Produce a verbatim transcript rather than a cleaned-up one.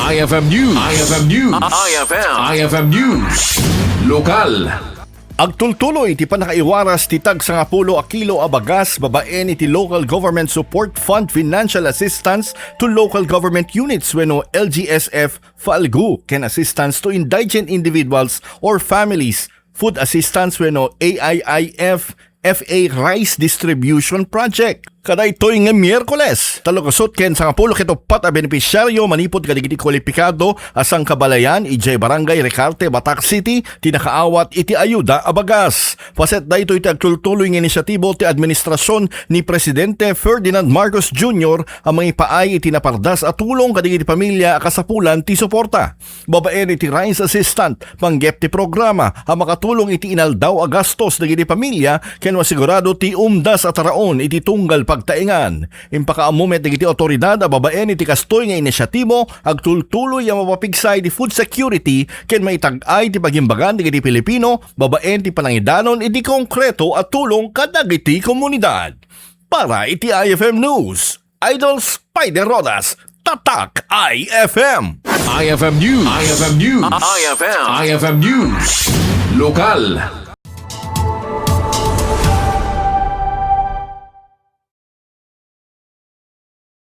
I F M News. I F M News. I F M. I F M News. Lokal. Agtultuloy ti pannakaiwaras ti tagsangapulo a kilo a bagas babaen iti Local Government Support Fund Financial Assistance to Local Government Units wenno L G S F FALGU ken Assistance to Indigent Individuals or Families Food Assistance wenno A I I F F A Rice Distribution Project. Kadaytoy nga Miyerkules, tallo ket sangapulo ket uppat a benepisyaryo manipud kadagiti kwalipikado a sangkabalayan idiay Barangay Recarte, Batac City, ti nakaawat iti ayuda a bagas. Paset daytoy ti agtultuloy nga inisyatibo ti administrasyon ni Presidente Ferdinand Marcos Junior a mangipaay iti napardas a tulong kadagiti pamilya a kasapulan ti suporta. Babaen iti Rice Assistant, panggep ti programa a makatulong iti inaldaw a gastos dagiti pamilya ken masigurado ti umdas a taraon iti tunggal pagtaengan. Impakaammo met dagiti awtoridad a babaen iti kastoy nga inisyatibo, agtultuloy a mapapigsa iti food security ken maitag-ay ti pagimbagan dagiti Pilipino babaen ti panangidanon iti konkreto a tulong kadagiti komunidad. Para iti I F M News, Idol Spider Rodas, Tatak I F M. I F M News. I F M News. I F M. I F M News. Lokal.